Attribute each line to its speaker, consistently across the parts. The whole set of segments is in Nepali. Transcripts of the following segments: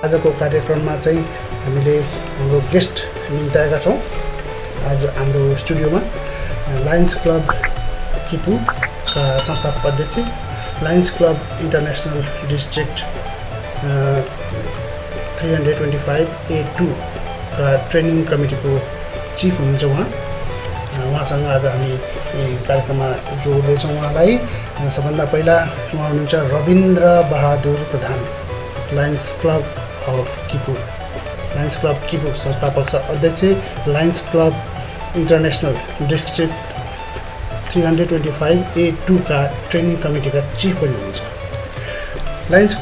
Speaker 1: आजको कार्यक्रममा चाहिँ हामीले हाम्रो गेस्ट निम्ताएका छौँ। आज हाम्रो स्टुडियोमा लायन्स क्लब किपुका संस्थापक अध्यक्ष, Lions Club international district 325A2 का ट्रेनिङ कमिटीको चिफ हुनुहुन्छ उहाँसँग आज हामी कार्यक्रममा जोड्दैछौँ उहाँलाई। सबभन्दा पहिला उहाँ हुनुहुन्छ Rabindra Bahadur Pradhan, Lions Club of Kipu, Lions Club Kipu संस्थापक अध्यक्ष, Lions Club international district 325A2 का ट्रेनिङ कमिटीका चिफ पनि हुनुहुन्छ। लायन्स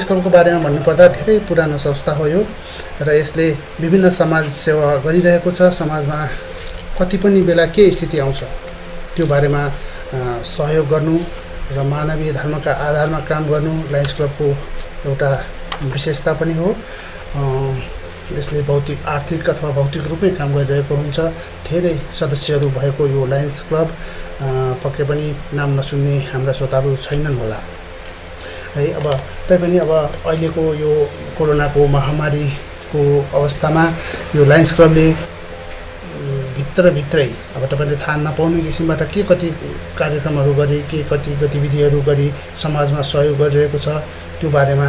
Speaker 1: क्लबको बारेमा भन्नुपर्दा धेरै पुरानो संस्था हो यो र यसले विभिन्न समाज सेवा गरिरहेको छ। समाजमा कति पनि बेला के स्थिति आउँछ त्यो बारेमा सहयोग गर्नु र मानवीय धर्मका आधारमा काम गर्नु लायन्स क्लबको एउटा विशेषता पनि हो। यसले भौतिक आर्थिक अथवा भौतिक रूपमै काम गरिरहेको हुन्छ। धेरै सदस्यहरू भएको यो लायन्स क्लब पक्कै पनि नाम नसुन्ने हाम्रा श्रोताहरू छैनन् होला है। अब तैपनि अब अहिलेको यो कोरोनाको महामारीको अवस्थामा यो लायन्स क्लबले भित्रभित्रै अब तपाईँले थाहा नपाउने किसिमबाट के कति कार्यक्रमहरू गरी, के कति गतिविधिहरू गरी समाजमा सहयोग गरिरहेको छ त्यो बारेमा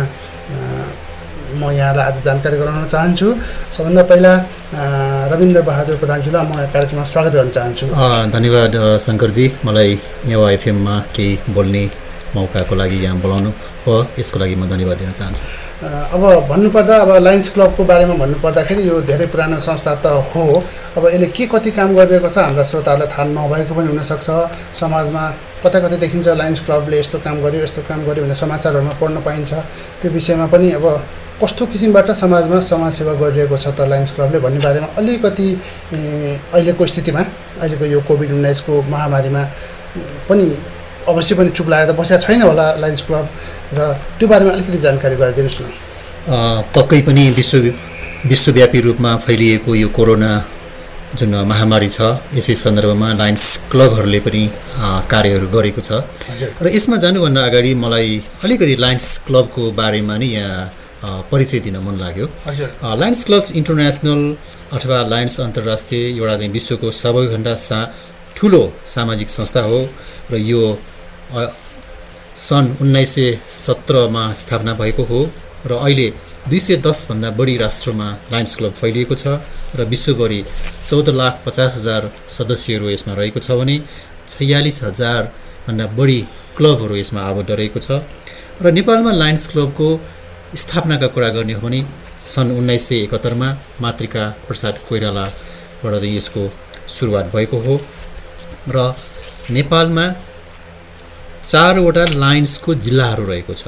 Speaker 1: म यहाँलाई आज जानकारी गराउन चाहन्छु। सबभन्दा पहिला रविन्द्र बहादुर प्रधानजीलाई म कार्यक्रममा स्वागत गर्न चाहन्छु।
Speaker 2: धन्यवाद शङ्करजी, मलाई नेवा एफएममा केही बोल्ने मौकाको लागि यहाँ बोलाउनु हो, यसको लागि म धन्यवाद दिन चाहन्छु।
Speaker 1: अब भन्नुपर्दा अब लायन्स क्लबको बारेमा भन्नुपर्दाखेरि यो धेरै पुरानो संस्था त हो। अब यसले के कति काम गरिरहेको छ हाम्रा श्रोताहरूलाई थाहा नभएको पनि हुनसक्छ। समाजमा कता कतै देखिन्छ लायन्स क्लबले यस्तो काम गर्यो यस्तो काम गर्यो भनेर समाचारहरूमा पढ्न पाइन्छ। त्यो विषयमा पनि अब कस्तो किसिमबाट समाजमा समाजसेवा गरिरहेको छ त लायन्स क्लबले भन्ने बारेमा अलिकति अहिलेको स्थितिमा, अहिलेको यो कोभिड-19 को महामारीमा पनि अवश्य पनि चुप लागेर त बसेको छैन होला लायन्स क्लब, र त्यो बारेमा अलिकति जानकारी गराइदिनुहोस् न।
Speaker 2: पक्कै पनि विश्वव्यापी रूपमा फैलिएको यो कोरोना जुन महामारी छ यसै सन्दर्भमा लायन्स क्लबहरूले पनि कार्यहरू गरेको छ। र यसमा जानुभन्दा अगाडि मलाई अलिकति लायन्स क्लबको बारेमा नि यहाँ परिचय दिन मन लाग्यो। लायन्स क्लब्स इन्टरनेसनल अथवा लायन्स अन्तर्राष्ट्रिय एउटा चाहिँ विश्वको सबैभन्दा ठुलो सामाजिक संस्था हो र यो सन् 1917 मा स्थापना भएको हो र अहिले 210 भन्दा बढी राष्ट्रमा लायन्स क्लब फैलिएको छ र विश्वभरि 14,50,000 सदस्यहरू यसमा रहेको छ भने 46,000 भन्दा बढी क्लबहरू यसमा आबद्ध रहेको छ। र नेपालमा लायन्स क्लबको स्थापनाका कुरा गर्ने हो भने सन् 1971 मा मातृका प्रसाद कोइरालाबाट चाहिँ यसको सुरुवात भएको हो र नेपालमा 4वटा लायन्सको जिल्लाहरू रहेको छ।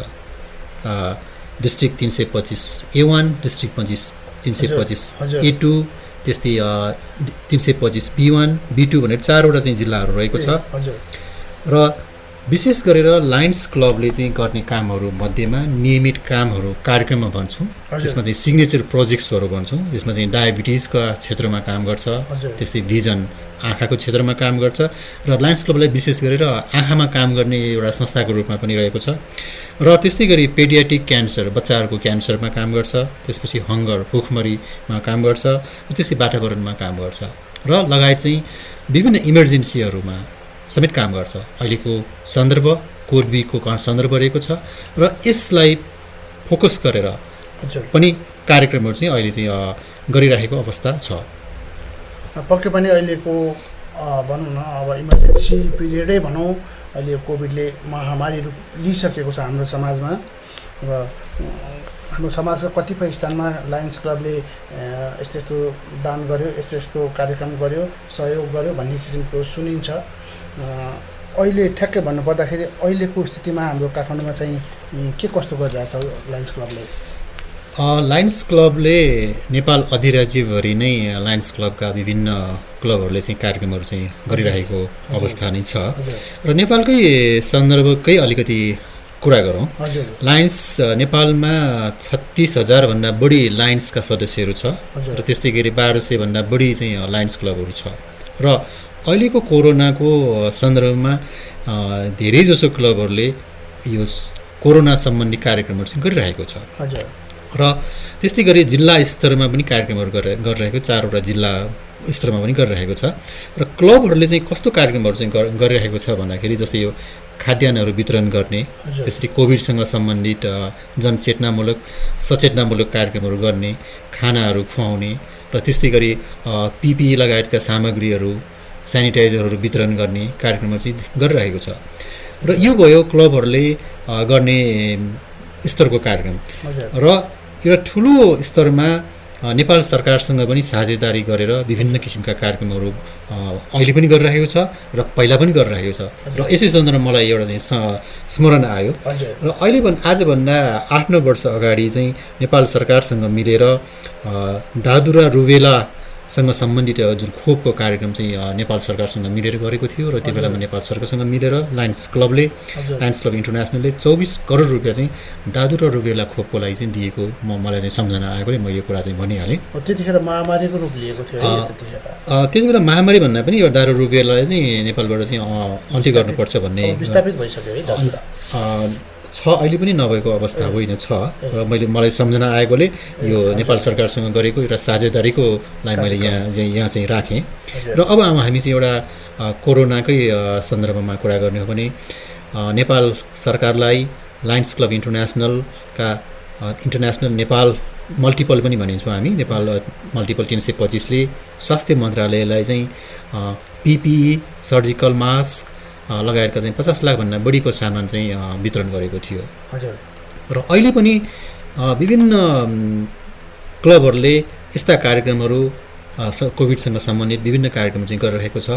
Speaker 2: डिस्ट्रिक्ट 325A1, डिस्ट्रिक्ट 325A2, त्यस्तै 325B1, B2 भनेर 4वटा चाहिँ जिल्लाहरू रहेको छ। र विशेष गरेर लायन्स क्लबले चाहिँ गर्ने कामहरू मध्येमा नियमित कामहरू कार्यक्रममा भन्छौँ, त्यसमा चाहिँ सिग्नेचर प्रोजेक्ट्सहरू भन्छौँ, यसमा चाहिँ डायबिटिजका क्षेत्रमा काम गर्छ, त्यस्तै भिजन आँखाको क्षेत्रमा काम गर्छ र लायन्स क्लबलाई विशेष गरेर आँखामा काम गर्ने एउटा संस्थाको रूपमा पनि रहेको छ। र त्यस्तै गरी पेडियाट्रिक क्यान्सर, बच्चाहरूको क्यान्सरमा काम गर्छ, त्यसपछि हङ्गर भुखमरीमा काम गर्छ, त्यस्तै वातावरणमा काम गर्छ र लगायत चाहिँ विभिन्न इमर्जेन्सीहरूमा समेत काम गर्छ। अहिलेको सन्दर्भ कोभिडको सन्दर्भ रहेको छ र यसलाई फोकस गरेर पनि कार्यक्रमहरू चाहिँ अहिले चाहिँ गरिरहेको अवस्था छ।
Speaker 1: पक्कै पनि अहिलेको भनौँ न अब इमर्जेन्सी पिरियडै भनौँ, अहिले कोभिडले महामारी रूप लिइसकेको छ हाम्रो समाजमा। अब हाम्रो समाजका कतिपय स्थानमा लायन्स क्लबले यस्तो यस्तो दान गर्यो, यस्तो यस्तो कार्यक्रम गर्यो, सहयोग गर्यो भन्ने किसिमको सुनिन्छ। अहिले ठ्याक्कै भन्नुपर्दाखेरि अहिलेको स्थितिमा हाम्रो काठमाडौँमा चाहिँ के कस्तो गरिरहेछ लायन्स क्लबले?
Speaker 2: लायन्स क्लबले नेपाल अधिराज्यभरि नै लायन्स क्लबका विभिन्न क्लबहरूले चाहिँ कार्यक्रमहरू चाहिँ गरिरहेको अवस्था नै छ। र नेपालकै सन्दर्भकै अलिकति कुरा गरौँ। लायन्स नेपालमा 36,000 भन्दा बढी लायन्सका सदस्यहरू छ र त्यस्तै गरी 1200 भन्दा बढी चाहिँ लायन्स क्लबहरू छ। र अहिलेको कोरोनाको सन्दर्भमा धेरैजसो क्लबहरूले यो कोरोना सम्बन्धी कार्यक्रमहरू चाहिँ गरिरहेको छ। र त्यस्तै गरी जिल्ला स्तरमा पनि कार्यक्रमहरू गरिरहेको 4वटा जिल्ला स्तरमा पनि गरिरहेको छ र क्लबहरूले चाहिँ कस्तो कार्यक्रमहरू चाहिँ गरिरहेको छ भन्दाखेरि जस्तै यो खाद्यान्नहरू वितरण गर्ने त्यसरी कोभिडसँग सम्बन्धित जनचेतनामूलक सचेतनामूलक कार्यक्रमहरू गर्ने खानाहरू खुवाउने र त्यस्तै गरी पिपिई लगायतका सामग्रीहरू सेनिटाइजरहरू वितरण गर्ने कार्यक्रमहरू चाहिँ गरिरहेको छ र यो भयो क्लबहरूले गर्ने स्तरको कार्यक्रम र एउटा ठुलो स्तरमा नेपाल सरकारसँग पनि साझेदारी गरेर विभिन्न किसिमका कार्यक्रमहरू अहिले पनि गरिरहेको छ र पहिला पनि गरिरहेको छ र यसै सन्दर्भमा मलाई एउटा चाहिँ स्मरण आयो र अहिले आजभन्दा 8-9 वर्ष अगाडि चाहिँ नेपाल सरकारसँग मिलेर दादुरा रुबेलासँग सम्बन्धित जुन खोपको कार्यक्रम चाहिँ नेपाल सरकारसँग मिलेर गरेको थियो र त्यो बेलामा नेपाल सरकारसँग मिलेर लायन्स क्लब इन्टरनेसनलले 24 करोड रुपियाँ चाहिँ दादुरा रुबेला खोपको लागि चाहिँ दिएको मलाई चाहिँ सम्झना आएकोले मैले यो कुरा चाहिँ भनिहालेँ।
Speaker 1: त्यतिखेर महामारीको रूप लिएको थियो
Speaker 2: त्यति बेला महामारी भन्दा पनि यो दादुरा रुबेलालाई चाहिँ नेपालबाट चाहिँ अन्त्य गर्नुपर्छ भन्ने
Speaker 1: विस्थापित भइसक्यो है
Speaker 2: छ अहिले पनि नभएको अवस्था होइन छ र मलाई सम्झना आएकोले यो नेपाल सरकारसँग गरेको एउटा साझेदारीकोलाई मैले यहाँ चाहिँ राखेँ र अब हामी चाहिँ एउटा कोरोनाकै सन्दर्भमा कुरा गर्ने हो भने नेपाल सरकारलाई Lions Club International Nepal multiple पनि भनिन्छौँ हामी नेपाल मल्टिपल 325ले स्वास्थ्य मन्त्रालयलाई चाहिँ पिपिई सर्जिकल मास्क लगायतका चाहिँ 50 लाखभन्दा बढीको सामान चाहिँ वितरण गरेको थियो र अहिले पनि विभिन्न क्लबहरूले यस्ता कार्यक्रमहरू कोभिडसँग सम्बन्धित विभिन्न कार्यक्रम चाहिँ गरिरहेको छ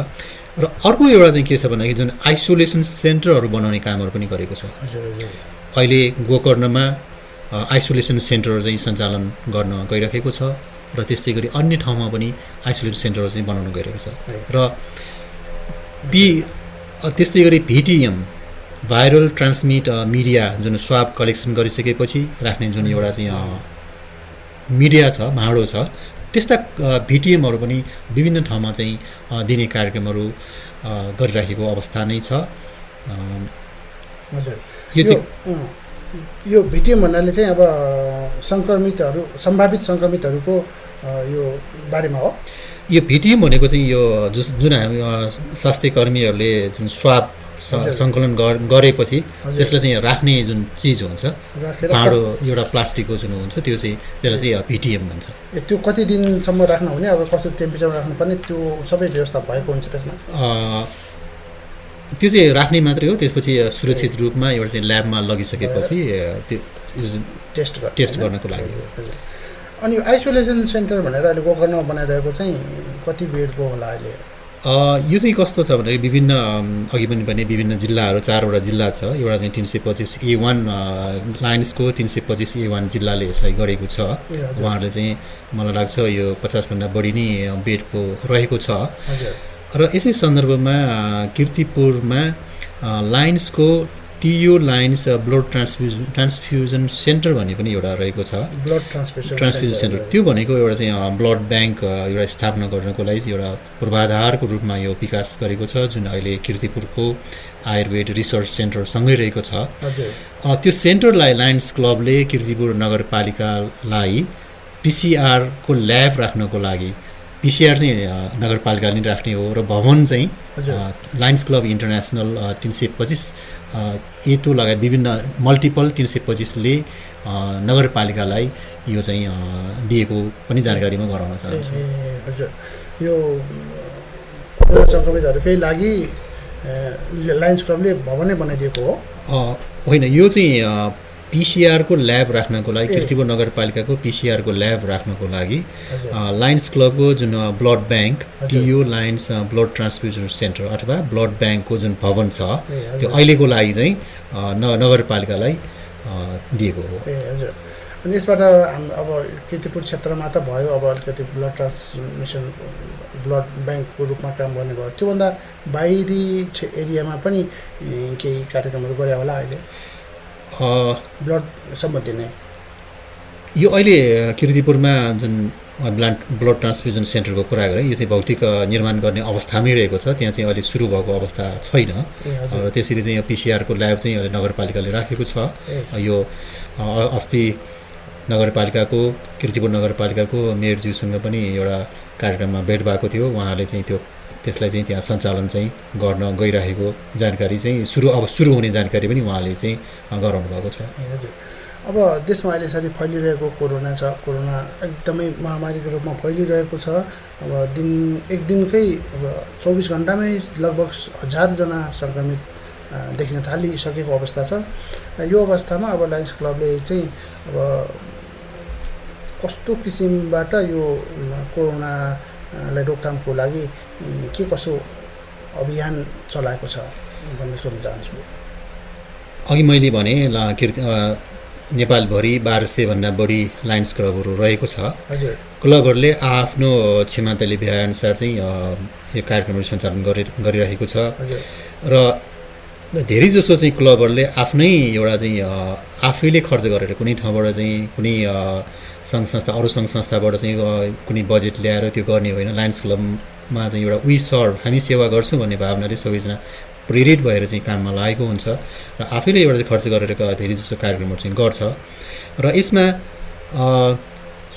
Speaker 2: र अर्को एउटा चाहिँ के छ भन्दाखेरि जुन आइसोलेसन सेन्टरहरू बनाउने कामहरू पनि गरेको छ। अहिले गोकर्णमा आइसोलेसन सेन्टरहरू चाहिँ सञ्चालन गर्न गइरहेको छ र त्यस्तै गरी अन्य ठाउँमा पनि आइसोलेसन सेन्टरहरू चाहिँ बनाउन गइरहेको छ र त्यस्तै गरी भिटिएम भाइरल ट्रान्समिट मिडिया जुन स्वाब कलेक्सन गरिसकेपछि राख्ने जुन एउटा चाहिँ मिडिया छ भाँडो छ त्यस्ता भिटिएमहरू पनि विभिन्न ठाउँमा चाहिँ दिने कार्यक्रमहरू गरिरहेको अवस्था नै छ।
Speaker 1: यो भिटिएम भन्नाले चाहिँ अब सम्भावित सङ्क्रमितहरूको यो बारेमा हो।
Speaker 2: यो भिटिएम भनेको चाहिँ यो जुन हामी स्वास्थ्य कर्मीहरूले जुन स्वाब सङ्कलन गरेपछि त्यसलाई चाहिँ राख्ने जुन चिज हुन्छ भाँडो एउटा प्लास्टिकको जुन हुन्छ त्यो चाहिँ त्यसलाई चाहिँ भिटिएम भन्छ।
Speaker 1: त्यो कति दिनसम्म राख्नु हुने अब कस्तो टेम्परेचरमा राख्नुपर्ने त्यो सबै व्यवस्था भएको हुन्छ त्यसमा
Speaker 2: त्यो चाहिँ राख्ने मात्रै हो। त्यसपछि सुरक्षित रूपमा एउटा चाहिँ ल्याबमा लगिसकेपछि त्यो टेस्ट गर्नको लागि।
Speaker 1: अनि आइसोलेसन सेन्टर भनेर अहिले गोकर्णमा बनाइरहेको चाहिँ कति बेडको होला अहिले?
Speaker 2: यो चाहिँ कस्तो छ भन्दाखेरि विभिन्न अघि पनि भने विभिन्न जिल्लाहरू 4वटा जिल्ला छ। एउटा चाहिँ 325A1 लायन्सको 325A1 जिल्लाले यसलाई गरेको छ। उहाँहरूले चाहिँ मलाई लाग्छ यो 50भन्दा बढी नै बेडको रहेको छ र यसै सन्दर्भमा कीर्तिपुरमा लायन्सको TU Lions blood transfusion centre भन्ने पनि एउटा रहेको छ।
Speaker 1: ब्लड ट्रान्सफ्युजन
Speaker 2: सेन्टर त्यो भनेको एउटा चाहिँ ब्लड ब्याङ्क एउटा स्थापना गर्नको लागि एउटा पूर्वाधारको रूपमा यो विकास गरेको छ जुन अहिले कीर्तिपुरको आयुर्वेद रिसर्च सेन्टरसँगै रहेको छ। त्यो सेन्टरलाई लायन्स क्लबले कीर्तिपुर नगरपालिकालाई पिसिआरको ल्याब राख्नको लागि पिसिआर चाहिँ नगरपालिकाले नै राख्ने हो र भवन चाहिँ लायन्स क्लब इन्टरनेसनल 325 एटो लगायत विभिन्न मल्टिपल 325ले नगरपालिकालाई यो चाहिँ दिएको पनि जानकारीमा गराउन चाहन्छु।
Speaker 1: हजुर यो सङ्क्रमितहरूकै लागि लायन्स क्लबले भवनै बनाइदिएको हो?
Speaker 2: होइन, यो चाहिँ पिसिआरको ल्याब राख्नको लागि कीर्तिपुर नगरपालिकाको पिसिआरको ल्याब राख्नको लागि लायन्स क्लबको जुन blood bank TU Lions blood transfusion centre अथवा ब्लड ब्याङ्कको जुन भवन छ त्यो अहिलेको लागि चाहिँ नगरपालिकालाई दिएको हो।
Speaker 1: हजुर। अनि यसबाट अब कीर्तिपुर क्षेत्रमा त भयो, अब अलिकति ब्लड ट्रान्समिसन ब्लड ब्याङ्कको रूपमा काम गर्ने भयो। त्योभन्दा बाहिरी एरियामा पनि केही कार्यक्रमहरू गरे होला अहिले ब्लड सम्बन्धी नै?
Speaker 2: यो अहिले कीर्तिपुरमा जुन ब्लड ट्रान्सफ्युजन सेन्टरको कुरा गरेँ यो चाहिँ भौतिक निर्माण गर्ने अवस्थामै रहेको छ। त्यहाँ चाहिँ अहिले सुरु भएको अवस्था छैन र त्यसरी चाहिँ यो पिसिआरको ल्याब चाहिँ अहिले नगरपालिकाले राखेको छ। यो अस्ति नगरपालिकाको किर्तिपुर नगरपालिकाको मेयरज्यूसँग पनि एउटा कार्यक्रममा भेट भएको थियो। उहाँले चाहिँ त्यसलाई चाहिँ त्यहाँ सञ्चालन चाहिँ गर्न गइरहेको जानकारी चाहिँ सुरु हुने जानकारी पनि उहाँले चाहिँ गराउनु भएको छ।
Speaker 1: हजुर, अब देशमा अहिले यसरी फैलिरहेको कोरोना छ, कोरोना एकदमै महामारीको रूपमा फैलिरहेको छ। अब एक दिनकै अब 24 घन्टामै लगभग 1000 जना सङ्क्रमित देखिन थालिसकेको अवस्था छ। यो अवस्थामा अब लायन्स क्लबले चाहिँ अब कस्तो किसिमबाट यो कोरोनालाई रोकथामको लागि के कसो अभियान चलाएको छ भन्ने सोध्न चाहन्छु।
Speaker 2: अघि मैले भने नेपालभरि 1200 भन्दा बढी लायन्स क्लबहरू रहेको छ।
Speaker 1: हजुर,
Speaker 2: क्लबहरूले आफ्नो क्षमताले भ्याएअनुसार चाहिँ यो कार्यक्रमहरू सञ्चालन गरिरहेको छ।
Speaker 1: हजुर,
Speaker 2: र धेरै जसो चाहिँ क्लबहरूले आफ्नै एउटा चाहिँ आफैले खर्च गरेर कुनै ठाउँबाट चाहिँ कुनै सङ्घ संस्था अरू सङ्घ संस्थाबाट चाहिँ कुनै बजेट ल्याएर त्यो गर्ने होइन। लायन्स क्लबमा चाहिँ एउटा वी सर्भ, हामी सेवा गर्छौँ भन्ने भावनाले सबैजना प्रेरित भएर चाहिँ काममा लागेको हुन्छ र आफैले एउटा चाहिँ खर्च गरेर धेरै जसो कार्यक्रमहरू चाहिँ गर्छ। र यसमा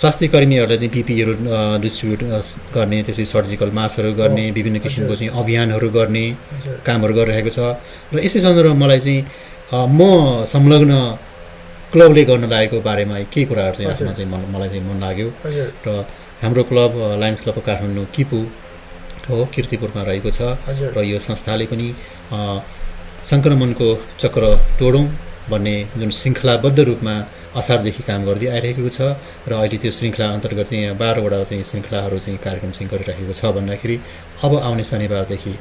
Speaker 2: स्वास्थ्य कर्मीहरूलाई चाहिँ पिपीहरू डिस्ट्रिब्युट गर्ने, त्यसपछि सर्जिकल मास्कहरू गर्ने, विभिन्न किसिमको चाहिँ अभियानहरू गर्ने कामहरू गरिरहेको छ। र यसै सन्दर्भमा मलाई चाहिँ म संलग्न क्लबले गर्न लागेको बारेमा केही कुराहरू चाहिँ आफ्ना चाहिँ मलाई चाहिँ मन लाग्यो। र हाम्रो क्लब लायन्स क्लबको काठमाडौँ किपु हो, किर्तिपुरमा रहेको छ। र यो संस्थाले पनि सङ्क्रमणको चक्र तोडौँ भन्ने जुन श्रृङ्खलाबद्ध रूपमा असारदेखि काम गर्दै आइरहेको छ। र अहिले त्यो श्रृङ्खला अन्तर्गत चाहिँ 12वटा चाहिँ श्रृङ्खलाहरू चाहिँ कार्यक्रम चाहिँ गरिरहेको छ भन्दाखेरि अब आउने शनिबारदेखि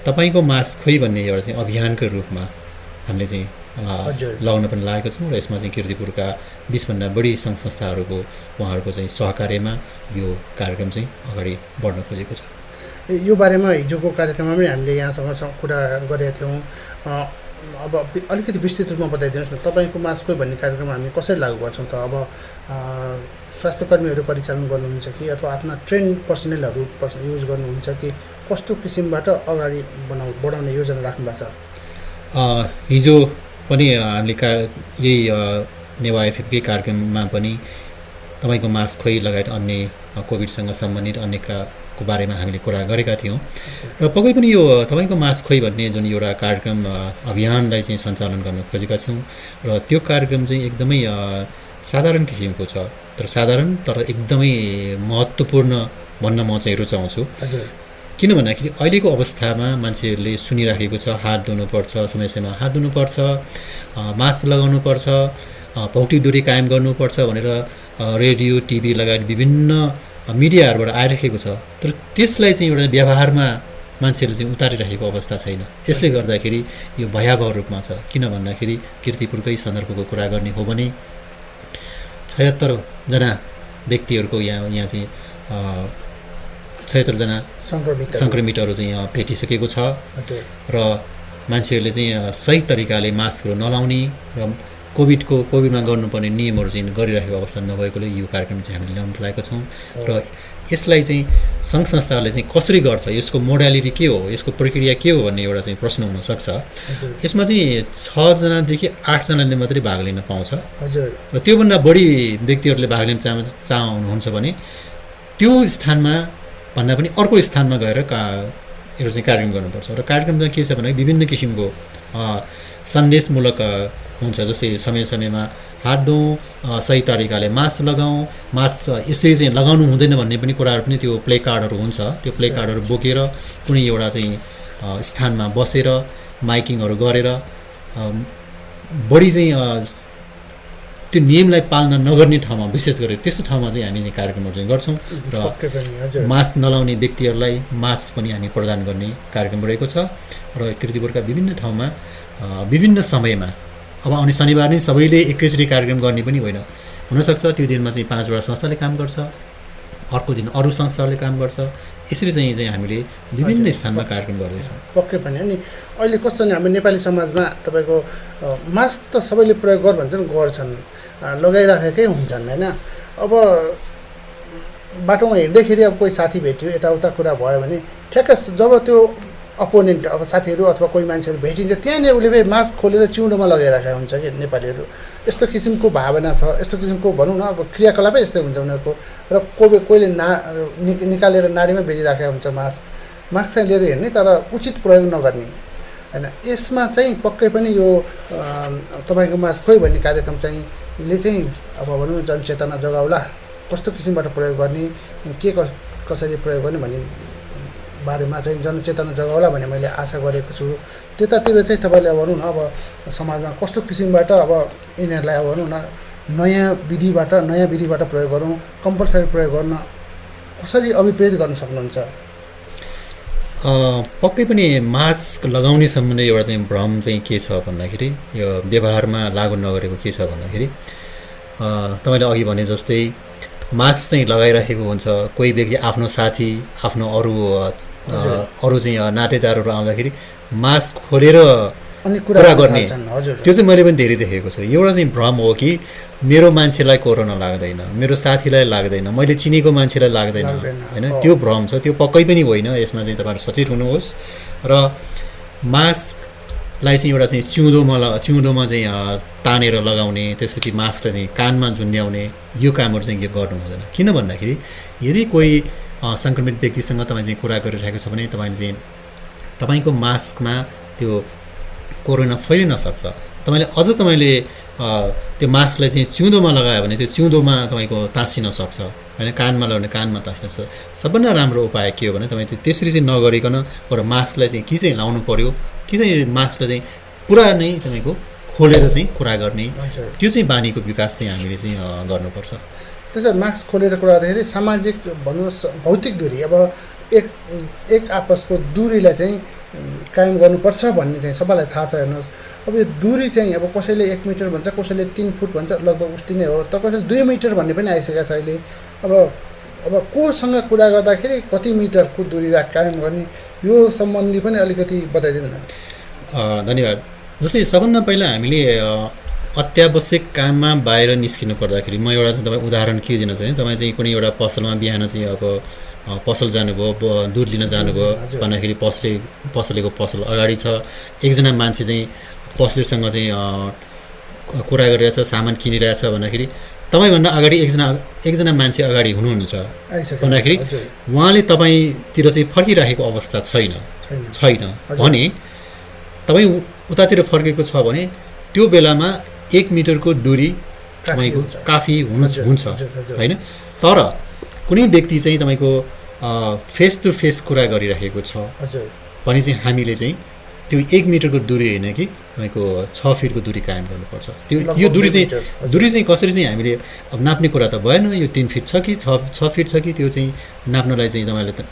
Speaker 2: तपाईँको मास्क खोइ भन्ने एउटा चाहिँ अभियानकै रूपमा हामीले चाहिँ लगाउन पनि लागेको छौँ। र यसमा चाहिँ किर्तिपुरका 20 भन्दा बढी सङ्घ संस्थाहरूको उहाँहरूको चाहिँ सहकार्यमा यो कार्यक्रम चाहिँ अगाडि बढ्न खोजेको छ।
Speaker 1: यो बारेमा हिजोको कार्यक्रममा पनि हामीले यहाँसँग कुरा गरेका थियौँ। अब अलिकति विस्तृत रूपमा बताइदिनुहोस् न, तपाईँको मास्क खोइ भन्ने कार्यक्रम हामी कसरी लागू गर्छौँ त? अब स्वास्थ्य कर्मीहरू परिचालन गर्नुहुन्छ कि अथवा आफ्ना ट्रेन पर्सनलहरू युज गर्नुहुन्छ कि कस्तो किसिमबाट अगाडि बढाउने योजना राख्नु भएको छ?
Speaker 2: हिजो पनि हामीले यही नेवा एफएफकै कार्यक्रममा पनि तपाईँको मास्क खोइ लगायत अन्य कोभिडसँग सम्बन्धित अन्यको बारेमा हामीले कुरा गरेका थियौँ। र पक्कै पनि यो तपाईँको मास्क खोइ भन्ने जुन एउटा कार्यक्रम अभियानलाई चाहिँ सञ्चालन गर्न खोजेका छौँ। र त्यो कार्यक्रम चाहिँ एकदमै साधारण किसिमको छ, तर एकदमै महत्त्वपूर्ण भन्न म चाहिँ रुचाउँछु। किन भन्दाखेरि अहिलेको अवस्थामा मान्छेहरूले सुनिराखेको छ, हात धुनुपर्छ, समय समयमा हात धुनुपर्छ, मास्क लगाउनुपर्छ, भौतिक दूरी कायम गर्नुपर्छ भनेर रेडियो, टिभी लगायत विभिन्न मिडियाहरूबाट आइरहेको छ। तर त्यसलाई चाहिँ एउटा व्यवहारमा मान्छेहरूले चाहिँ उतारिरहेको अवस्था छैन। यसले गर्दाखेरि यो भयावह रूपमा छ। किन भन्दाखेरि किर्तिपुरकै सन्दर्भको कुरा गर्ने हो भने 76 जना व्यक्तिहरूको यहाँ चाहिँ 76 जना सङ्क्रमितहरू चाहिँ यहाँ भेटिसकेको छ। र मान्छेहरूले चाहिँ सही तरिकाले मास्कहरू नलाउने र कोभिडमा गर्नुपर्ने नियमहरू चाहिँ गरिरहेको अवस्था नभएकोले यो कार्यक्रम चाहिँ हामीले ल्याउन लागेका छौँ। र यसलाई चाहिँ सङ्घ संस्थाहरूले चाहिँ कसरी गर्छ, यसको मोडालिटी के हो, यसको प्रक्रिया के हो भन्ने एउटा चाहिँ प्रश्न हुनसक्छ। यसमा चाहिँ 6 जनादेखि 8 जनाले मात्रै भाग लिन पाउँछ। र त्योभन्दा बढी व्यक्तिहरूले भाग लिन चाहनुहुन्छ भने त्यो स्थानमा भन्दा पनि अर्को स्थानमा गएर एउटा चाहिँ कार्यक्रम गर्नुपर्छ। र कार्यक्रममा के छ भने विभिन्न किसिमको सन्देशमूलक हुन्छ, जस्तै समय समयमा हात धुऔँ, सही तरिकाले मास्क लगाउँ, मास्क यसरी चाहिँ लगाउनु हुँदैन भन्ने पनि कुराहरू पनि त्यो प्ले कार्डहरू हुन्छ। त्यो प्ले कार्डहरू बोकेर कुनै एउटा चाहिँ स्थानमा बसेर माइकिङहरू गरेर बढी चाहिँ त्यो नियमलाई पालना नगर्ने ठाउँमा, विशेष गरी त्यस्तो ठाउँमा चाहिँ हामी कार्यक्रमहरू चाहिँ गर्छौँ। र मास्क नलाउने व्यक्तिहरूलाई मास्क पनि हामी प्रदान गर्ने कार्यक्रम रहेको छ। र किर्तिपुरका विभिन्न ठाउँमा विभिन्न समयमा अब आउने शनिबार नै सबैले एकैचोटि कार्यक्रम गर्ने पनि होइन, हुनसक्छ त्यो दिनमा चाहिँ 5वटा संस्थाले काम गर्छ, अर्को दिन अरू संस्थाहरूले काम गर्छ। यसरी चाहिँ हामीले विभिन्न स्थानमा कार्यक्रम गर्दैछौँ।
Speaker 1: पक्कै पनि अनि अहिले कस्तो नि हाम्रो नेपाली समाजमा तपाईँको मास्क त सबैले प्रयोग गर भन्छन्, गर्छन्, लगाइराखेकै हुन्छन् होइन। अब बाटोमा हिँड्दाखेरि अब कोही साथी भेट्यो, यताउता कुरा भयो भने ठ्याक्क जब त्यो अपोनेन्ट अब साथीहरू अथवा कोही मान्छेहरू भेटिन्छ त्यहाँनिर उसले फेरि मास्क खोलेर चिउँडोमा लगाइरहेको हुन्छ कि नेपालीहरू यस्तो किसिमको भावना छ यस्तो किसिमको भनौँ न अब क्रियाकलापै यस्तै हुन्छ उनीहरूको र कोहीले निकालेर नाडीमा बेरिरहेको हुन्छ मास्क चाहिँ लिएर हिँड्ने तर उचित प्रयोग नगर्ने हैन यसमा चाहिँ पक्कै पनि यो तपाईँको मास्क खोइ भन्ने कार्यक्रम चाहिँ अब भनौँ न जनचेतना जगाउला कस्तो किसिमबाट प्रयोग गर्ने के कसरी प्रयोग गर्ने भन्ने बारेमा चाहिँ जनचेतना जगाउला भन्ने मैले आशा गरेको छु त्यतातिर चाहिँ तपाईँले भनौँ न अब समाजमा कस्तो किसिमबाट अब यिनीहरूलाई अब भनौँ न नयाँ विधिबाट प्रयोग गरौँ कम्पलसरी प्रयोग गर्न कसरी अभिप्रेत गर्न सक्नुहुन्छ
Speaker 2: पक्कै पनि मास्क लगाउने सम्बन्धी एउटा चाहिँ भ्रम चाहिँ के छ भन्दाखेरि यो व्यवहारमा लागू नगरेको के छ भन्दाखेरि तपाईँले अघि भने जस्तै मास्क चाहिँ लगाइरहेको हुन्छ कोही व्यक्ति आफ्नो साथी आफ्नो अरू चाहिँ नातेदारहरू आउँदाखेरि मास्क खोलेर कुरा गर्ने त्यो चाहिँ मैले पनि धेरै देखेको छु एउटा चाहिँ भ्रम हो कि मेरो मान्छेलाई कोरोना लाग्दैन मेरो साथीलाई लाग्दैन मैले चिनेको मान्छेलाई लाग्दैन हैन त्यो भ्रम छ त्यो पक्कै पनि होइन यसमा चाहिँ तपाईँहरू सचेत हुनुहोस् र मास्कलाई चाहिँ एउटा चाहिँ चिउँदोमा चाहिँ तानेर लगाउने त्यसपछि मास्कलाई चाहिँ कानमा झुन्ड्याउने यो कामहरू चाहिँ गर्नु हुँदैन किन भन्दाखेरि यदि कोही सङ्क्रमित व्यक्तिसँग तपाईँ चाहिँ कुरा गरिरहेको छ भने तपाईँको मास्कमा त्यो कोरोना फैलिन सक्छ तपाईँले त्यो मास्कलाई चाहिँ चिउँदोमा लगायो भने त्यो चिउँदोमा तपाईँको तासिन सक्छ होइन कानमा लगाउने कानमा तासिन सक्छ सबभन्दा राम्रो उपाय के हो भने तपाईँ त्यसरी चाहिँ नगरिकन बरु मास्कलाई चाहिँ के चाहिँ लाउनु पर्यो कि चाहिँ मास्कलाई चाहिँ पुरा नै तपाईँको खोलेर चाहिँ कुरा गर्ने त्यो चाहिँ बानीको विकास चाहिँ हामीले चाहिँ गर्नुपर्छ
Speaker 1: त्यसो मास्क खोलेर कुरा गर्दाखेरि सामाजिक भनौँ भौतिक दूरी अब एक आपसको दूरीलाई चाहिँ कायम गर्नुपर्छ भन्ने चाहिँ सबैलाई थाहा छ हेर्नुहोस् अब यो दूरी चाहिँ अब कसैले 1 मिटर भन्छ कसैले 3 फुट भन्छ लगभग उस्तै नै हो तर कसैले 2 मिटर भन्ने पनि आइसकेको छ अहिले अब कोसँग कुरा गर्दाखेरि कति मिटरको दूरी कायम गर्ने यो सम्बन्धी पनि अलिकति बताइदिनु न
Speaker 2: धन्यवाद जस्तै सबभन्दा पहिला हामीले अत्यावश्यक काममा बाहिर निस्किनु पर्दाखेरि म एउटा तपाईँ उदाहरण के दिन चाहन्छु तपाईँ चाहिँ कुनै एउटा पसलमा बिहान चाहिँ अब पसल जानुभयो दुध लिन जानुभयो भन्दाखेरि पसलेको पसल अगाडि छ एकजना मान्छे चाहिँ पसलेसँग चाहिँ कुरा गरिरहेछ सामान किनिरहेछ भन्दाखेरि तपाईँभन्दा अगाडि एकजना मान्छे अगाडि हुनुहुन्छ भन्दाखेरि उहाँले तपाईँतिर चाहिँ फर्किरहेको अवस्था छैन भने तपाईँ उतातिर फर्केको छ भने त्यो बेलामा 1 मिटरको दूरी तपाईँको काफी हुन्छ होइन तर कुनै व्यक्ति चाहिँ तपाईँको फेस टु फेस कुरा गरिरहेको छ भने चाहिँ हामीले चाहिँ त्यो 1 मिटरको दूरी होइन कि तपाईँको 6 फिटको दूरी कायम गर्नुपर्छ यो दूरी चाहिँ कसरी चाहिँ हामीले अब नाप्ने कुरा त भएन यो 3 फिट छ कि 6 फिट छ कि त्यो चाहिँ नाप्नलाई चाहिँ तपाईँले त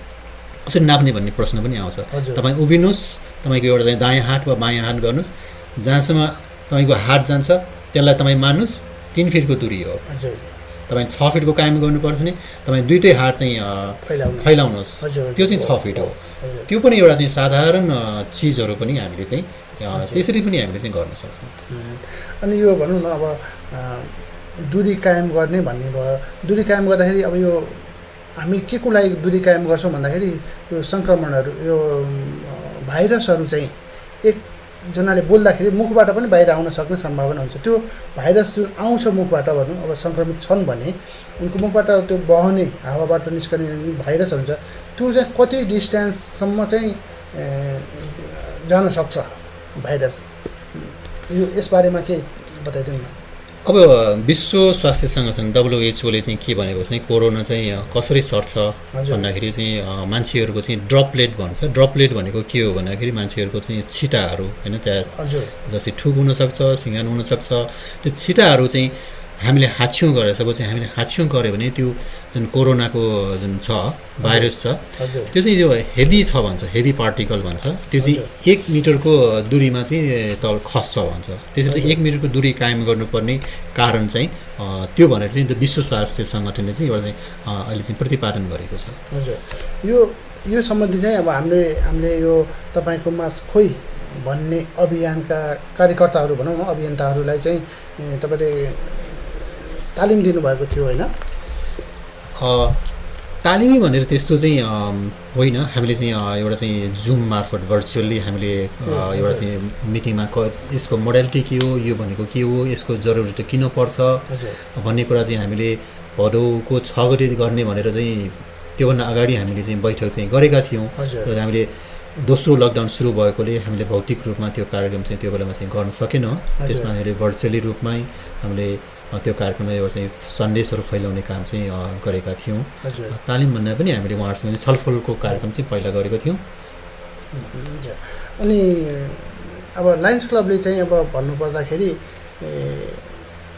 Speaker 2: कसरी नाप्ने भन्ने प्रश्न पनि आउँछ तपाईँ उभिनुहोस् तपाईँको एउटा चाहिँ दायाँ हात वा बायाँ हात गर्नुहोस् जहाँसम्म तपाईँको हात जान्छ त्यसलाई तपाईँ मान्नुहोस् 3 फिटको दूरी हो तपाईँ 6 फिटको कायम गर्नुपर्छ भने तपाईँ दुईटै हात चाहिँ फैलाउनुहोस् त्यो चाहिँ 6 फिट हो त्यो पनि एउटा चाहिँ साधारण चिजहरू पनि हामीले चाहिँ त्यसरी पनि हामीले चाहिँ गर्न सक्छौँ
Speaker 1: अनि यो भनौँ न अब दूरी कायम गर्ने भन्ने भयो दूरी कायम गर्दाखेरि अब यो हामी के को लागि दूरी कायम गर्छौँ भन्दाखेरि यो सङ्क्रमणहरू यो भाइरसहरू चाहिँ एकजनाले बोल्दाखेरि मुखबाट पनि बाहिर आउन सक्ने सम्भावना हुन्छ त्यो भाइरस जुन आउँछ मुखबाट भनौँ अब सङ्क्रमित छन् भने उनको मुखबाट त्यो बहने हावाबाट निस्कने भाइरस हुन्छ त्यो चाहिँ कति डिस्टेन्ससम्म चाहिँ जान सक्छ भाइरस यो यसबारेमा के बताइदिनु न
Speaker 2: अब विश्व स्वास्थ्य सङ्गठन WHO ले चाहिँ के भनेको छ भने कोरोना चाहिँ कसरी सर्छ भन्दाखेरि चाहिँ मान्छेहरूको चाहिँ ड्रपलेट भन्छ ड्रपलेट भनेको के हो भन्दाखेरि मान्छेहरूको चाहिँ छिटाहरू होइन त्यहाँ जस्तै थुक हुनसक्छ सिँगान हुनसक्छ त्यो छिटाहरू चाहिँ हामीले हाछ्यौँ गरेर सबै चाहिँ हामीले हाछ्यौँ गऱ्यो भने त्यो जुन कोरोनाको जुन छ भाइरस छ त्यो चाहिँ यो हेभी छ भन्छ हेभी पार्टिकल भन्छ त्यो चाहिँ 1 मिटरको दूरीमा चाहिँ तल खस्छ भन्छ त्यसरी चाहिँ 1 मिटरको दूरी कायम गर्नुपर्ने कारण चाहिँ त्यो भनेर चाहिँ विश्व स्वास्थ्य सङ्गठनले चाहिँ एउटा चाहिँ अहिले चाहिँ प्रतिपादन गरेको छ
Speaker 1: हजुर यो सम्बन्धी चाहिँ अब हामीले यो तपाईँको मास्क खोइ भन्ने अभियानका कार्यकर्ताहरू भनौँ न अभियन्ताहरूलाई चाहिँ तपाईँले तालिम दिनुभएको थियो होइन
Speaker 2: तालिमी भनेर त्यस्तो चाहिँ होइन। हामीले चाहिँ एउटा चाहिँ जुम मार्फत भर्चुअल्ली हामीले एउटा चाहिँ मिटिङमा यसको मोडालिटी के हो, यो भनेको के हो, यसको जरुरत किन पर्छ भन्ने कुरा चाहिँ हामीले भदौको 6 गते गर्ने भनेर चाहिँ त्योभन्दा अगाडि हामीले चाहिँ बैठक चाहिँ गरेका थियौँ। र हामीले दोस्रो लकडाउन सुरु भएकोले हामीले भौतिक रूपमा त्यो कार्यक्रम चाहिँ त्यो बेलामा चाहिँ गर्न सकेनौँ। त्यसमा हामीले भर्चुअली रूपमै हामीले त्यो कार्यक्रममा एउटा चाहिँ सन्देशहरू फैलाउने काम चाहिँ गरेका थियौँ। तालिम भन्दा पनि हामीले उहाँहरूसँग छलफलको कार्यक्रम चाहिँ पहिला गरेको थियौँ।
Speaker 1: अनि अब लायन्स क्लबले चाहिँ अब भन्नुपर्दाखेरि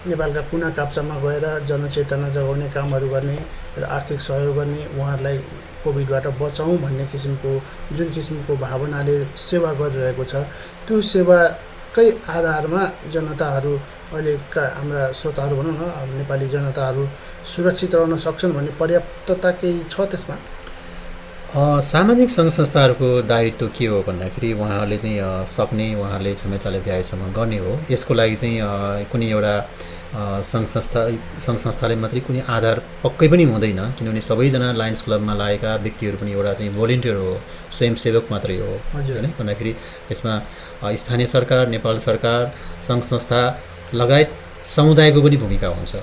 Speaker 1: नेपालका कुना काप्चामा गएर जनचेतना जगाउने कामहरू गर्ने र आर्थिक सहयोग गर्ने, उहाँहरूलाई कोभिडबाट बचाउँ भन्ने किसिमको जुन किसिमको भावनाले सेवा गरिरहेको छ, त्यो सेवाकै आधारमा जनताहरू अहिलेका हाम्रा श्रोताहरू भनौँ न, नेपाली जनताहरू सुरक्षित रहन सक्छन् भन्ने पर्याप्तता केही छ त्यसमा?
Speaker 2: सामाजिक सङ्घ संस्थाहरूको दायित्व के हो भन्दाखेरि उहाँहरूले चाहिँ सक्ने, उहाँहरूले क्षमताले भ्याएसम्म गर्ने हो। यसको लागि चाहिँ कुनै एउटा सङ्घ संस्थाले मात्रै कुनै आधार पक्कै पनि हुँदैन, किनभने सबैजना लायन्स क्लबमा लागेका व्यक्तिहरू पनि एउटा चाहिँ भोलिन्टियर हो, स्वयंसेवक मात्रै हो होइन। भन्दाखेरि यसमा स्थानीय सरकार, नेपाल सरकार, सङ्घ संस्था लगायत समुदायको पनि भूमिका हुन्छ।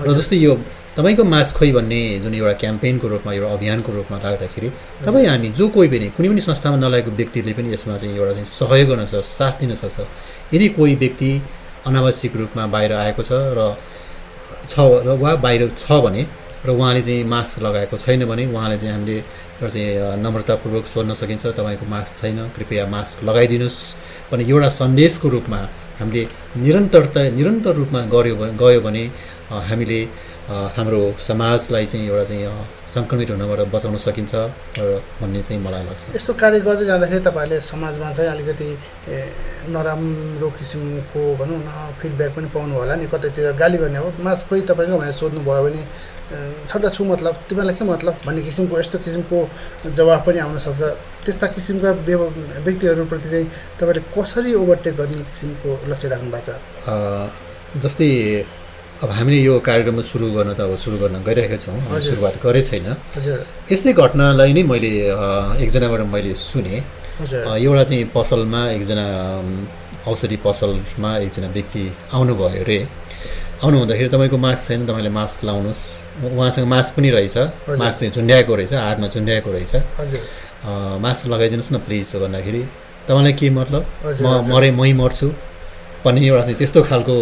Speaker 2: र जस्तै यो तपाईँको मास्क खोइ भन्ने जुन एउटा क्याम्पेनको रूपमा, एउटा अभियानको रूपमा लाग्दाखेरि तपाईँ हामी जो कोही पनि कुनै पनि संस्थामा नलागेको व्यक्तिले पनि यसमा चाहिँ एउटा चाहिँ सहयोग गर्न सक्छ, साथ दिन सक्छ। यदि कोही व्यक्ति अनावश्यक रूपमा बाहिर आएको छ र वा बाहिर छ भने र उहाँले चाहिँ मास्क लगाएको छैन भने उहाँले चाहिँ हामीले एउटा चाहिँ नम्रतापूर्वक सोध्न सकिन्छ, तपाईँको मास्क छैन, कृपया मास्क लगाइदिनुहोस् भने एउटा सन्देशको रूपमा हामीले निरन्तर रूपमा गयो भने हामीले हाम्रो समाजलाई चाहिँ एउटा चाहिँ सङ्क्रमित हुनबाट बचाउन सकिन्छ भन्ने चाहिँ मलाई लाग्छ।
Speaker 1: यस्तो कार्य गर्दै जाँदाखेरि तपाईँहरूले समाजमा चाहिँ अलिकति नराम्रो किसिमको भनौँ न फिडब्याक पनि पाउनु होला नि, कतैतिर गाली गर्ने अब मास्क खोइ तपाईँको भनेर सोध्नुभयो भने छड्डा छु मतलब तिमीलाई के मतलब भन्ने किसिमको यस्तो किसिमको जवाफ पनि आउन सक्छ। त्यस्ता किसिमका व्यक्तिहरूप्रति चाहिँ तपाईँले कसरी ओभरटेक गर्ने किसिमको लक्ष्य राख्नु भएको छ?
Speaker 2: जस्तै अब हामीले यो कार्यक्रम सुरु गर्न गइरहेका छौँ, सुरुवात गरे छैन। यस्तै घटनालाई नै मैले एकजनाबाट मैले सुने। एउटा चाहिँ पसलमा एकजना औषधि पसलमा एकजना व्यक्ति आउनुभयो अरे। आउनु हुँदाखेरि तपाईँको मास्क छैन, तपाईँले मास्क लाउनुहोस्। उहाँसँग मास्क पनि रहेछ, मास्क चाहिँ झुन्ड्याएको रहेछ, हातमा झुन्ड्याएको रहेछ। मास्क लगाइदिनुहोस् न प्लिज भन्दाखेरि तपाईँलाई के मतलब, मै मर्छु भन्ने एउटा चाहिँ त्यस्तो खालको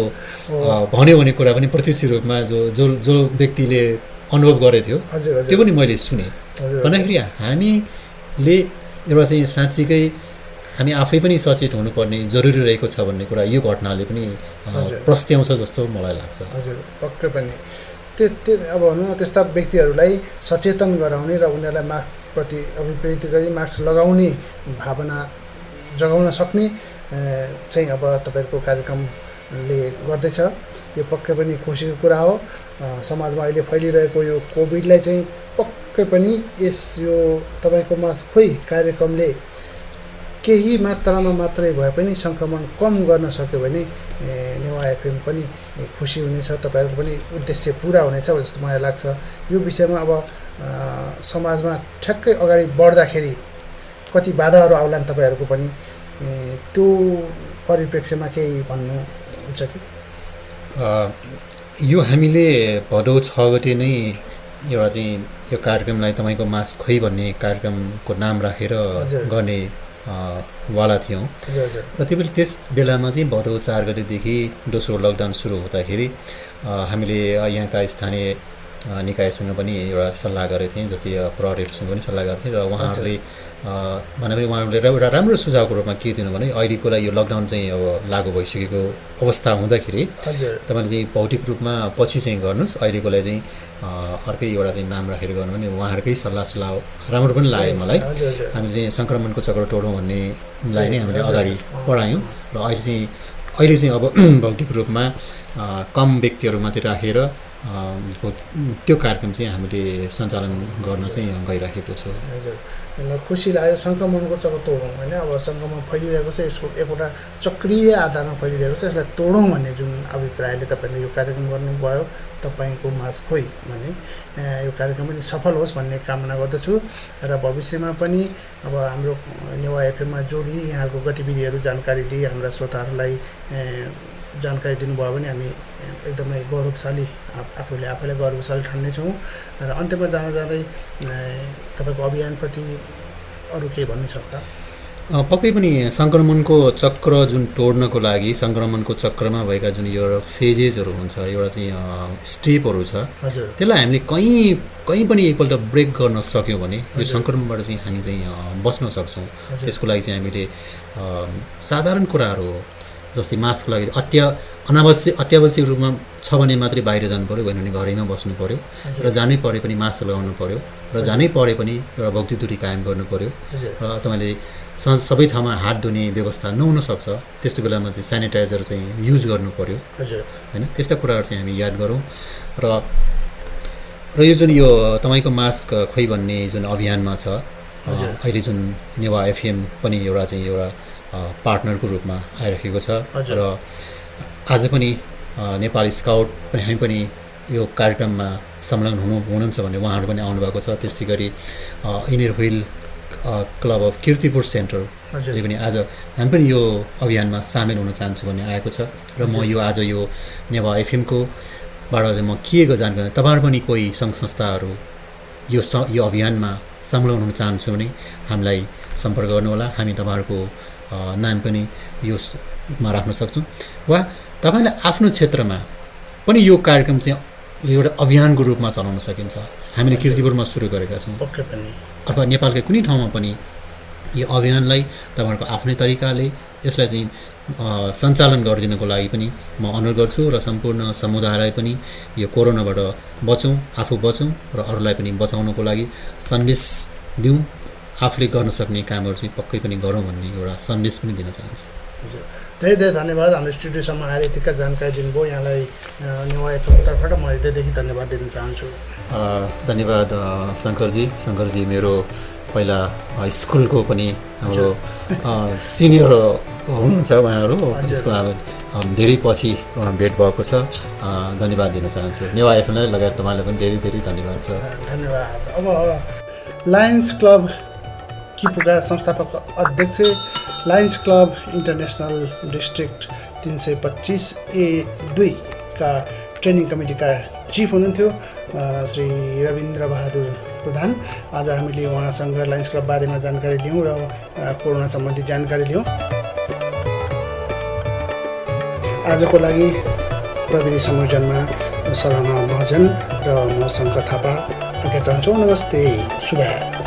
Speaker 2: भन्यो भने कुरा पनि प्रत्यक्ष रूपमा जो व्यक्तिले अनुभव गरेको थियो त्यो पनि मैले सुने। भन्दाखेरि हामीले एउटा चाहिँ साँच्चीकै हामी आफै पनि सचेत हुनुपर्ने जरुरी रहेको छ भन्ने कुरा यो घटनाले पनि प्रस्ट्याउँछ जस्तो मलाई लाग्छ।
Speaker 1: हजुर, पक्कै पनि अब भनौँ न त्यस्ता व्यक्तिहरूलाई सचेतन गराउने र उनीहरूलाई मास्कप्रति अभिप्रेरित गरी मास्क लगाउने भावना जगाउन सक्ने चाहिँ अब तपाईँहरूको कार्यक्रमले गर्दैछ। यो पक्कै पनि खुसीको कुरा हो। समाजमा अहिले फैलिरहेको यो कोभिडलाई चाहिँ पक्कै पनि यो तपाईँको मास्क खोइ कार्यक्रमले केही मात्रामा मात्रै भए पनि सङ्क्रमण कम गर्न सक्यो भने नेवा एफएम पनि खुसी हुनेछ, तपाईँहरूको पनि उद्देश्य पुरा हुनेछ जस्तो मलाई लाग्छ। यो विषयमा अब समाजमा ठ्याक्कै अगाडि बढ्दाखेरि कति बाधाहरू आउलान् तपाईँहरूको पनि, त्यो परिप्रेक्ष्यमा केही भन्नुहुन्छ कि?
Speaker 2: यो हामीले भदौ 6 गते नै एउटा चाहिँ यो कार्यक्रमलाई तपाईँको मास्क खोइ भन्ने कार्यक्रमको नाम राखेर गर्ने वाला थियौँ। र त्यस बेलामा चाहिँ भदौ 4 गतेदेखि दोस्रो लकडाउन सुरु हुँदाखेरि हामीले यहाँका स्थानीय निकायसँग पनि एउटा सल्लाह गरेको थियौँ, जस्तै प्रहरीहरूसँग पनि सल्लाह गरेको थियौँ। र उहाँहरूले भने उहाँहरूले एउटा राम्रो सुझावको रूपमा के दिनु भने अहिलेको लागि यो लकडाउन चाहिँ अब लागू भइसकेको अवस्था हुँदाखेरि तपाईँले चाहिँ भौतिक रूपमा पछि चाहिँ गर्नुहोस्, अहिलेको लागि चाहिँ अर्कै एउटा चाहिँ नाम राखेर गर्नु भने उहाँहरूकै सल्लाह सुझाव राम्रो पनि लाग्यो मलाई। हामीले चाहिँ सङ्क्रमणको चक्र तोडौँ भन्नेलाई नै हामीले अगाडि बढायौँ। र अहिले चाहिँ अब भौतिक रूपमा कम व्यक्तिहरू मात्रै राखेर त्यो कार्यक्रम चाहिँ हामीले सञ्चालन गर्न चाहिँ गइरहेको छु।
Speaker 1: हजुर, खुसी लाग्यो। सङ्क्रमणको जब तोडौँ होइन, अब सङ्क्रमण फैलिरहेको छ, यसको एउटा चक्रीय आधारमा फैलिरहेको छ, यसलाई तोडौँ भन्ने जुन अभिप्रायले तपाईँले यो कार्यक्रम गर्नुभयो, तपाईँको माझ खोइ भन्ने यो कार्यक्रम पनि सफल होस् भन्ने कामना गर्दछु। र भविष्यमा पनि अब हाम्रो नेवा एफएममा जोडी यहाँको गतिविधिहरू जानकारी दिई हाम्रा श्रोताहरूलाई जानकारी दिनुभयो भने हामी एकदमै गौरवशाली, आफैलाई गौरवशाली ठान्नेछौँ। र अन्त्यमा जाँदै तपाईँको अभियानप्रति अरू केही भन्नु छ त?
Speaker 2: पक्कै पनि सङ्क्रमणको चक्र जुन तोड्नको लागि, सङ्क्रमणको चक्रमा भएका जुन एउटा फेजेसहरू हुन्छ, एउटा चाहिँ स्टेपहरू छ,
Speaker 1: हजुर,
Speaker 2: त्यसलाई हामीले कहीँ पनि एकपल्ट ब्रेक गर्न सक्यौँ भने यो सङ्क्रमणबाट चाहिँ हामी चाहिँ बस्न सक्छौँ। त्यसको लागि चाहिँ हामीले साधारण कुराहरू जस्तै मास्कको लागि अत्यावश्यक रूपमा छ भने मात्रै बाहिर जानु पऱ्यो, भएन भने घरैमा बस्नु पऱ्यो, र जानै परे पनि मास्क लगाउनु पऱ्यो, र जानै परे पनि एउटा भौतिक दूरी कायम गर्नु पऱ्यो। र तपाईँले सबै ठाउँमा हात धुने व्यवस्था नहुन सक्छ, त्यस्तो बेलामा चाहिँ सेनिटाइजर चाहिँ युज गर्नु पऱ्यो होइन। त्यस्ता कुराहरू चाहिँ हामी याद गरौँ। र यो जुन यो तपाईँको मास्क खोइ भन्ने जुन अभियानमा छ, अहिले जुन नेवा एफएम पनि एउटा पार्टनरको रूपमा आइरहेको छ। र आज पनि नेपाली स्काउट पनि हामी पनि यो कार्यक्रममा संलग्न हुनुहुन्छ भने उहाँहरू पनि आउनुभएको छ। त्यस्तै गरी Inner Wheel Club of Kirtipur सेन्टरले पनि आज हामी पनि यो अभियानमा सामेल हुन चाहन्छु भन्ने आएको छ। र म यो आज यो नेवा एफएमको बाट चाहिँ म के जानकारी, तपाईँहरू पनि कोही सङ्घ संस्थाहरू यो अभियानमा संलग्न हुन चाहन्छु भने हामीलाई सम्पर्क गर्नुहोला। हामी तपाईँहरूको नाम पनि योमा राख्न सक्छौँ, वा तपाईँले आफ्नो क्षेत्रमा पनि यो कार्यक्रम चाहिँ एउटा अभियानको रूपमा चलाउन सकिन्छ। हामीले किर्तिपुरमा सुरु गरेका छौँ, अथवा नेपालकै कुनै ठाउँमा पनि यो अभियानलाई तपाईँहरूको आफ्नै तरिकाले यसलाई चाहिँ सञ्चालन गरिदिनको लागि पनि म अनुरोध गर्छु। र सम्पूर्ण समुदायलाई पनि यो कोरोनाबाट बचौँ, आफू बचौँ र अरूलाई पनि बचाउनको लागि सन्देश दिउँ। आफूले गर्न सक्ने कामहरू चाहिँ पक्कै पनि गरौँ भन्ने एउटा सन्देश पनि दिन चाहन्छु।
Speaker 1: धेरै धेरै धन्यवाद। हाम्रो स्टुडियोसम्म आएर यतिका जानकारी दिनुभयो, यहाँलाई नेवा एफएमको तर्फबाट म हृदयदेखि धन्यवाद दिन चाहन्छु।
Speaker 2: धन्यवाद शङ्करजी मेरो पहिला स्कुलको पनि हाम्रो सिनियर हुनुहुन्छ उहाँहरू। त्यसको धेरै पछि भेट भएको छ। धन्यवाद दिन चाहन्छु नेवा एफएमलाई लगायत तपाईँलाई पनि धेरै धेरै धन्यवाद छ।
Speaker 1: धन्यवाद। अब लायन्स क्लब किपुका संस्थापक अध्यक्ष, Lions Club international district 325A2 का ट्रेनिङ कमिटीका चिफ हुनुहुन्थ्यो श्री रविन्द्र बहादुर प्रधान। आज हामीले उहाँसँग लायन्स क्लब बारेमा जानकारी लियौँ र कोरोना सम्बन्धी जानकारी लियौँ। आजको लागि प्रविधि संयोजनमा सराहना महर्जन र म शङ्कर थापा आज्ञा चाहन्छु। नमस्ते, शुभ।